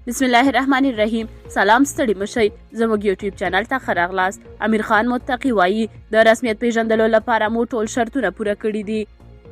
بسم الله الرحمن الرحیم. سلام، ستړي مه شئ. زموږ یوټیوب چینل ته ښه راغلاست. امیر خان متقي وایي، د رسمیت پیژندلو لپاره مو ټول شرطونه پوره کړي دي.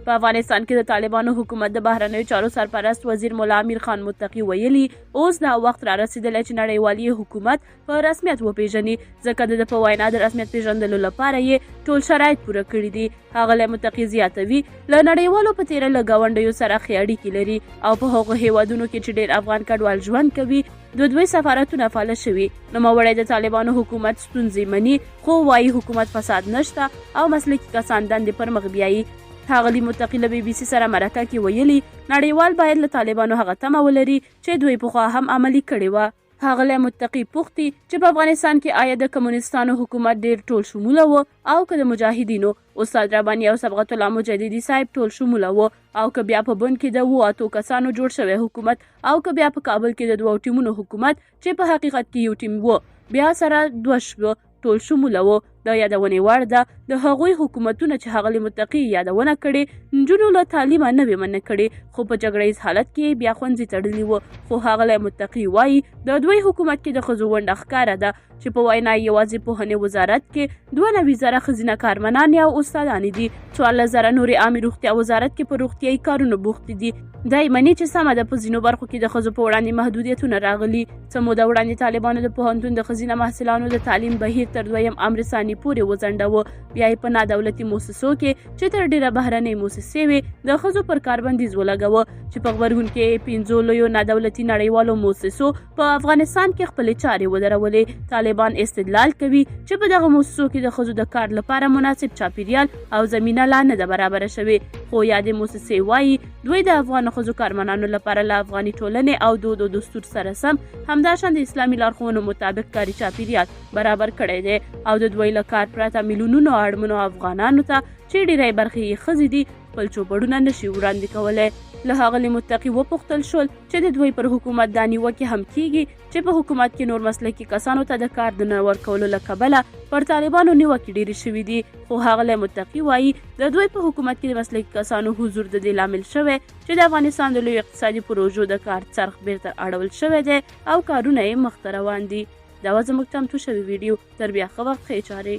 په افغانستان کې د طالبانو حکومت د بهرنیو چارو سرپرست وزیر ملا امیر خان متقي ویلي، اوس دا وخت را رسېدلی چې نړیوال یې حکومت په رسمیت وپیژني، ځکه د ده په وینا د رسمیت پیژندلو لپاره یې ټول شرایط پوره کړي دي. ښاغلی متقي زیاتوي، له نړیوالو په تېره له ګاونډیو سره ښې اړیکې لري او په هغو هېوادونو کې چې ډېر افغان کډوال ژوند کوي، د دوی سفارتونه فعال شوي. نوموړی د طالبانو حکومت ستونزې مني، خو وایي حکومت فساد نشته او مسلکي کسان دندې پر مخ بیایي. ښاغلي متقي له بي بي سي سره مرکه کې ویلي، نړیوال باید له طالبانو هغه تمه ولري چې دوی پخوا هم عملي کړې وه. ښاغلی متقي پوښتي چې په افغانستان کې آیا د کمونستانو حکومت ډېر ټول شموله و او که د مجاهدینو؟ استاد رباني او صبغت الله مجددي صاحب ټول شموله و او که بیا په بن کې د اوو اتو کسانو جوړ شوی حکومت او که بیا په کابل کې د دوو ټیمونو حکومت چې په حقیقت کې یو ټیم و بیا سره دوه شو، ټول شموله و. د یادونې وړ ده، د هغوی حکومتونه چې ښاغلي متقي یې یادونه کړې، نجونو له تعلیمه نه وې منع کړې، خو په جګړه ییز حالت کې یې بیا ښوونځي تړلي وو. خو ښاغلی متقي وایي، د دوی حکومت کې د ښځو ونډه ښکاره ده چې په وینا یې یوازې پوهنې وزارت کې 92,000 ښځینه کارمنانې او استادانې دي، 14,000 نورې عامې روغتیا وزارت کې په روغتیایي کارونو بوختې دي. دی مني چې سمه ده، په ځینو برخو کې د ښځو په وړاندې محدودیتونه راغلي. څه موده وړاندې طالبانو د پوهنتون د ښځینه محصلانو د تعلیم بهیر تر دویم امر ثاني پورې وځنډاوه. بیا یې په نادولتي موسسو کې چې تر ډېره بهرنۍ موسسې وې، د ښځو پر کار بندیز ولګوه چې په غبرګون کې یې پنځو لویو نادولتي نړیوالو موسسو په افغانستان کې خپلې چارې ودرولې. طالبان استدلال کوي چې په دغه موسسو کې د ښځو د کار لپاره مناسب چاپیریال او زمینه لا نه ده برابره شوې، خو یادې موسسې وایي، دوی د افغان ښځو کارمنانو لپاره له افغاني ټولنې او دود او دستور سره سم، همداشان د اسلامي لارښوونو مطابق کاري چاپیریال برابر کړی دی او د دوی له کار پرته میلیونونو اړمنو افغانانو ته چې ډیری برخې یې ښځې دي، خپل چوپړونه نشي وړاندې کولی. له ښاغلي متقي وپوښتل شول چې د دوی پر حکومت دا نیوکې هم کیږي چې په حکومت کې نور مسلکي کسانو ته د کار د نه ورکولو له کبله پر طالبانو نیوکې ډېرې شوې دي، خو ښاغلی متقي وایي، د دوی په حکومت کې د مسلکي کسانو حضور د دې لامل شوی چې د افغانستان د لویو اقتصادي پروژو د کار څرخ بیرته اړول شوی دی او کارونه یې مخته روان دي. دا وه زموږ چمتو شوې ویډیو. تر بیا ښه وخت، ښې چارې.